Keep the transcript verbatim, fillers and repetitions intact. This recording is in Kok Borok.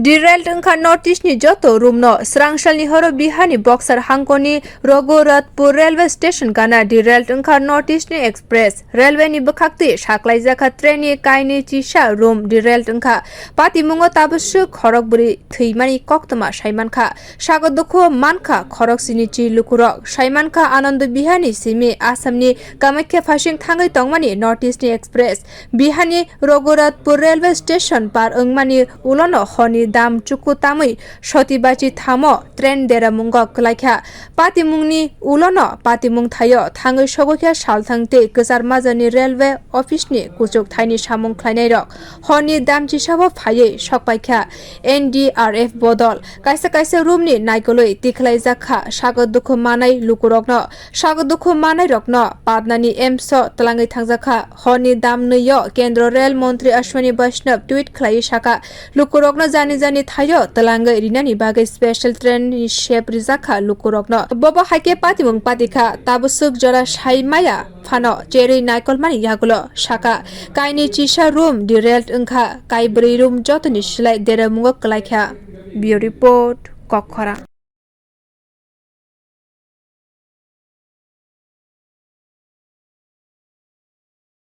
Derailed wngkha North East ni joto room no. Srangsalni horo Bihar ni Boxer hangkoni Raghunathpur railway station gana derailed wngkha North East ni express. Railway ni bwkhaktwi saklaijakha train ni kainwi chisa room derailed wngkha. Patimungo tabuk swk khorok bwrwi thwimani koktwma saimankha. Sago dukhu mankha khorok sini chi lukurok. Saimankha Anando Bihar ni simi Assam ni Kamakhya phasing thangwi tongmani North East ni express. Bihar ni Raghunathpur railway station par wngmani ulono horni dam chuku tamwi soti bachi thamo train deramungo kwlaikha. Patimungni ulono patimung thaio thangwi sogwikha salthang tei kwchar majani railway office ni kuchuk thaini samung khlainairok. Horni dam chisao phaiwi sokpaikha N D R F bodol. Kaisa kaisa room ni naikolwi tikhlaijakha sago dukhu manai lukurokno. Sago dukhu manairokno Patnani AIIMS o twlangwi thangjakha. Horni dam nwi o Kendro Rail Montri Ashwini Vaishnav tweet khlaiwi sakha, lukurokno jani jani thaio twlangwi rinani bagwi special train ni sep rijakha lukurokno. Bobo haikhe patimung patikha, tabuk swk jora sai maya phano cherwi naikolmani yagulo sakha. Kainwi chisa room derailed wngkha, kaibrwi room jotoni silai deramungo kwlaikha. Bureau Report, Kokkhorang.